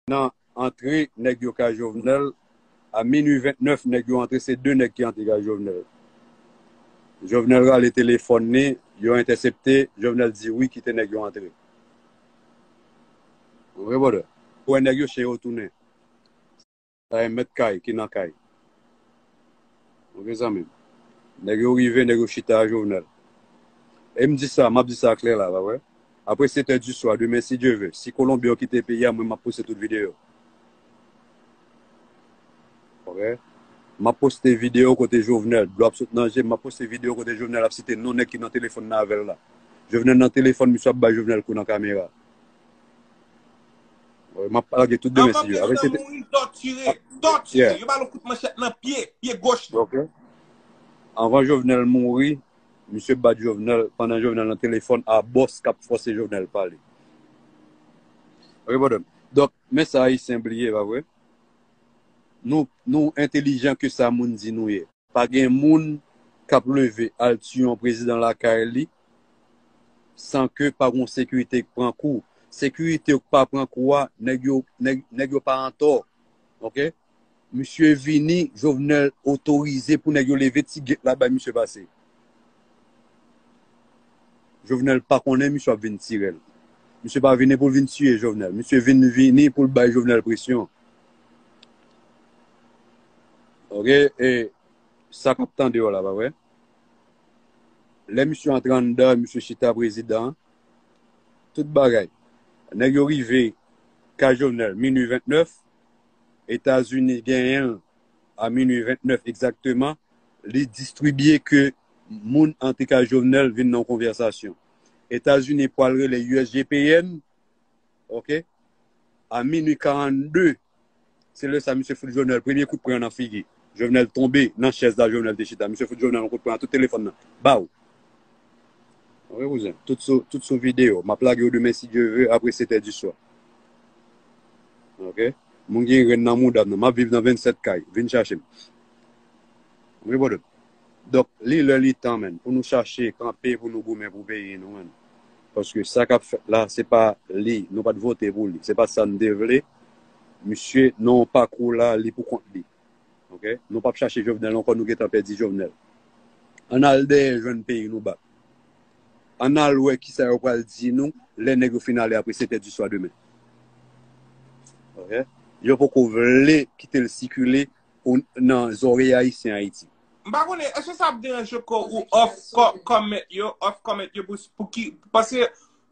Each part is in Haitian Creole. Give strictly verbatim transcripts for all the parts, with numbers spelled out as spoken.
nan antre nèg yo kay Jovenel, a minui vennèf, nèg yo antre, se de nèg ki antre kay Jovenel. Jovenel rale telefòn li, yo entèsepte, Jovenel di wi, kite nèg yo antre. Ou wè, brother? Ou wè nèg yo, chen yo tounen. Sa e mèt kay ki nan kay. Ok, zanmi m. Nèg yo rive, nèg yo chita a Jovenel. E m di sa, m ap di sa klè la, pa vre? Apre sèt è di swa, demen, si Dye ve, si Kolonbyen yo kite peyi a, mwen, m ap poste tout videyo. Ok? M ap poste videyo kote Jovenel, dlo ap sot nan je, m ap poste videyo kote Jovenel ap site non nèg ki nan telefòn nan avè l la. Jovenel nan telefòn, misye ap bay Jovenel kou nan kamera. Wi, m ap lage tout demen, si Dye ve. Apre sèt è, mouri, tòtire, tòtire. Yeah. Yo ba l yon kout manchèt nan pye, pye goch li. Ok. Anvan Jovenel mouri, misye bat Jovenel, pandan Jovenel nan telefòn a bòs k ap fòse Jovenel pale. Ok, brother. Donk, men sa Ayisyen bliye, pa vre? Nou, nou entèlijan ke sa moun di nou ye. Pa gen moun k ap leve al tiye yon prezidan lakay li san ke pa gon sekirite k pran kou. Sekirite yo k pa pran kou a, nèg yo, nèg, nèg yo pa antò. Ok? Misye vini, Jovenel otorize pou nèg yo leve ti gate la bay misye pase. Jovenel pa konnen misye ap vin tire l. Misye pa vini pou l vin tiye Jovenel. Misye vin, vini pou l bay Jovenel presyon. Ok? E sa k ap tande yo la, pa vre? Lè misye antre anndan, misye chita prezidan, tout bagay. Nèg yo rive kay Jovenel, minui vennèf, Etazini genyen l a minui vennèf egzakteman, li distribye ke moun antre kay Jovenel vin nan yon konvèsasyon. Etazini pral rele U S G P N, ok, a minui karannde, se lè sa misye fout Jovenel premye kout pwen nan figi. Jovenel tonbe nan chèz la Jovenel te chita. Misye fout Jovenel yon kout pwen ak tout telefòn nan. Baw! Ok, kouzen. Tout sou, tout sou videyo. M ap lage yo demen, si Dye ve, apre sèt è di swa. Ok? Moun gen grenn nan mouda m nan. M ap viv nan vennsèt kay. Vin chache m. Wi, brother. Donk, li lè li tan, menn, pou nou chache kanpe, pou nou goumen pou peyi nou, menn. Paske sa k ap fèt la, se pa li. Nou pa t vote pou li. Se pa sa n te vle. Misye, nan yon pakou la, li pou kont li. Ok? Nou p ap chache Jovenel ankò, nou gentan pèdi Jovenel. Ann al dèyè jwenn peyi nou bak. Ann al wè kisa yo pral di nou lè nèg yo fin ale apre sèt è di swa demen. Ok? Yo poko vle kite l sikile o-, nan zòrèy ayisyen Ayiti. M pa konnen, èske sa ap deranje kò ou off co-, comment yo, off comment yo pou, pou ki, paske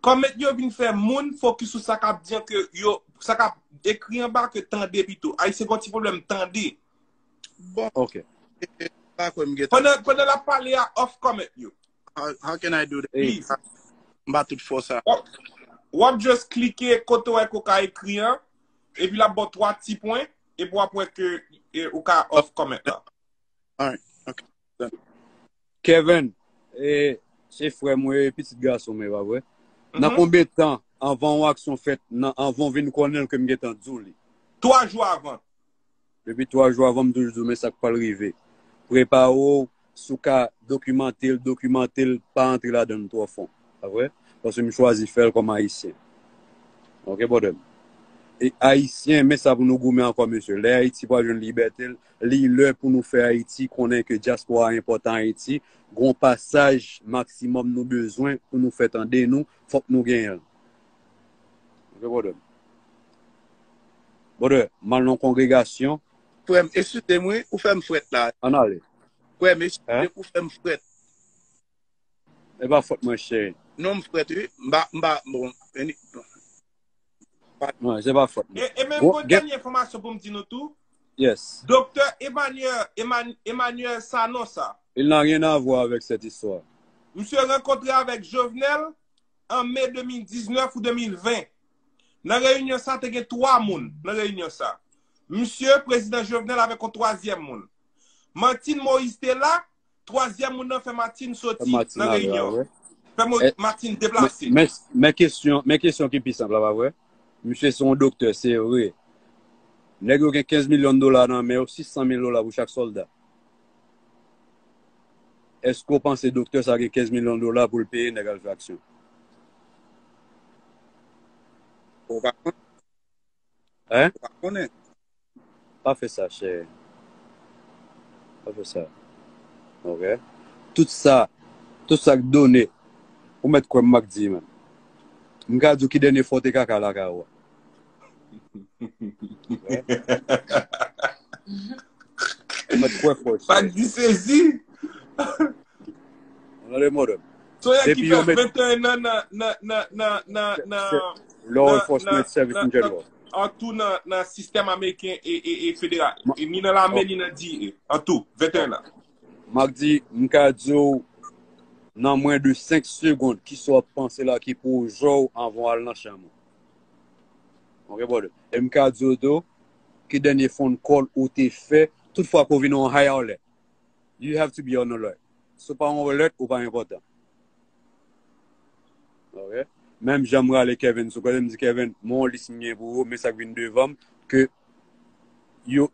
comment yo vin fè moun fokis sou sa k ap di an ke yo, sa k ap ekri anba ke tande pito. Ayisyen gen yon ti pwoblèm tande. Bon. Ok. E, e, pa kwè m gentan. Pandan, pandan l ap pale a, off comment yo. How, how can I do that? Please. M pa tout fò sa. W ap, w ap just klike kote w wè ke w ka ekri an, epi l ap ba w twa ti pwen, epi w ap wè ke, e, ou ka off comment la. Alright. Ok. Kevin, e, se frè mwen, e pitit gason mwen, pa vre? Nan konbyen tan anvan yon aksyon fèt, nan, anvan w vin konnen l ke m gentan di w li? Twa jou avan. Depi twa jou avan, m toujou di w, men sa k pral rive. Prepare w, si w ka dokimante l, dokimante l, pa antre ladan l twò fon. Pa vre? Paske m chwazi fè l kòm Ayisyen. Ok, brother m. E Ayisyen, men sa pou nou goumen ankò, mesye. Lè Ayiti pral jwenn libète l, li lè pou nou fè Ayiti konnen ke dyaspora a enpòtan Ayiti. Gon pasaj maksimòm nou bezwen pou nou fè tande nou, fòk nou genyen l. Ok, brother m. Brother, m al nan kongregasyon. Frè m, eskize m wi, ou fè m frèt la. Ann ale. Frè m, eskize m, ou fè m frèt. E pa fòt mwen, cheri. Non, m frèt wi. M pa, m pa, bon, anyway. Non, se pa fòt mwen. E, e menm bon, gon dènye enfòmasyon pou m di nou tou. Yes. Doktè Emmanuel, Eman-, Emmanuel Sanon sa. Il n'a rien à voir avec cette histoire. Misye rankontre avèk Jovenel an me de mil diznèf ou de mil ven. Nan reyinyon sa, te gen twa moun nan reyinyon sa. Misye, prezidan Jovenel avèk yon twazyèm moun. Martine Moïse te la, twazyèm moun nan fè Martine soti nan reyinyon. Fè Mo-, Martine deplase. Men, men kesyon, men kesyon ki pi senp la, pa vre? Misye se yon doktè, se vre. Nèg yo gen kenz milyon dola nan men yo, sis san mil dola pou chak sòlda. Èske w panse doktè sa gen kenz milyon dola pou l peye nèg al fè aksyon? Ou pa konn. Hein? Ou pa konnen. Pa fè sa, chè. Pa fè sa. Ok? Tout sa, tout sa k done, ou mèt kwè m, Mack D, man. M ka di w ki dènye fwa w te kaka lakay ou a. Ou mèt kwè fò, chè. Mack D sezi. Ou tande, modèl? Soyè ki Depi fè yo met venteyen an nan, nan, nan, nan, nan, nan, law nan, enforcement nan, service in nan, general. An tou nan, nan sistèm ameriken e, e, e federal. Ma- E ni nan lame, Oh. Ni nan D E A. An tou, venteyen an. Mack D, m ka di w, nan mwen de senk segonn, ki sa w ap panse la ki pwojè w anvan w al nan chanm ou. Ok, brother? E m ka di w tou, ki dènye phone call ou te fè, tout fwa ke w vin yon high alert. You have to be on alert. Si w pa on alert, ou pa enpòtan. Ok? Menm jan m rale Kevin sou kote, m di, Kevin, men yon lis m gen pou ou, men sa k vin devan m, ke yo,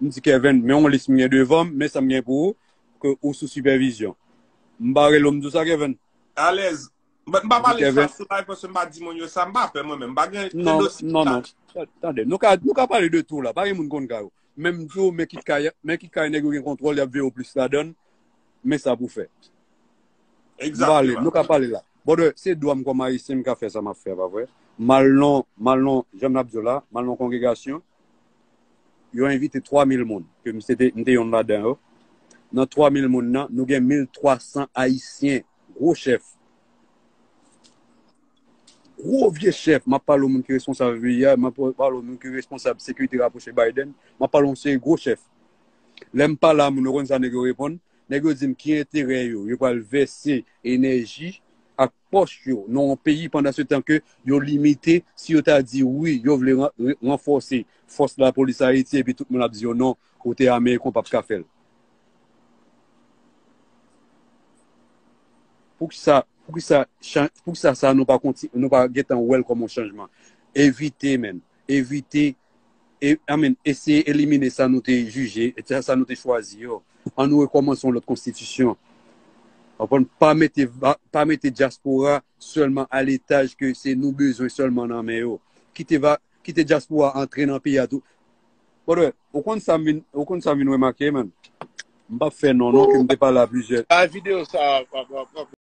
m di, Kevin, men yon lis m gen devan m, men sa m gen pou ou, ke ou sou sipèvizyon. M pa rele w, m di w sa, Kevin. Alèz. M pa, m pa pale sa Kevin. Sou live paske m pa di moun yo sa, m pa pè mwen menm. M pa gen Non, dosye non, sa. Non. Tande, nou ka, nou ka pale de tou la. Pa gen moun konn kay ou. Menm tou, men kit kay, men kit kay nèg yo gen kontwòl, y ap veye w plis ladan, men sa pou fè. M pale, Egzakteman. Nou ka pale la. Bon, de, se dwa m kòm ayisyen, m ka fè sa m ap fè, pa vre? M al nan, m al nan, jan m ap di w la, m al nan kongregasyon, yo envite twa mil moun, ke m se te, m te yonn ladan yo. Nan twa mil moun nan, nou gen mil twa san ayisyen, gwo chèf. Gwo vye chèf, m ap pale w moun ki responsab V I A, m ap pale w moun ki responsab sekirite rapwoche Biden, m ap pale w se gwo chèf. Lè m pale a moun, ou konn sa nèg yo reponn? Nèg yo di m ki enterè yo, yo pral vèse enèji ak pòch yo nan yon peyi pandan se tan ke yo limite, si yo ta di wi, yo vle ran- re- ranfòse fòs lapolis Ayiti, epi tout moun ap di yo non, kote Ameriken w p ap ka fè l. Poukisa, poukisa, chan- poukisa sa nou pa konti, nou pa gentan wè l kòm yon chanjman? Evite, men. Evite, e, I mean, eseye elimine sa nou te jije, e sa, sa nou te chwazi yo. An nou rekòmanse yon lòt konstitisyon. Konprann? Pa mete, va- pa mete dyaspora sèlman a letaj ke se nou bezwen sèlman nan men yo. Kite, va- kite dyaspora antre nan peyi a tou. Brother, ou konn sa m vin, ou konn sa m vin remake, man. M p ap fè non, non, ke m te pale a plizyè. Bay videyo sa, w ap, w ap, w ap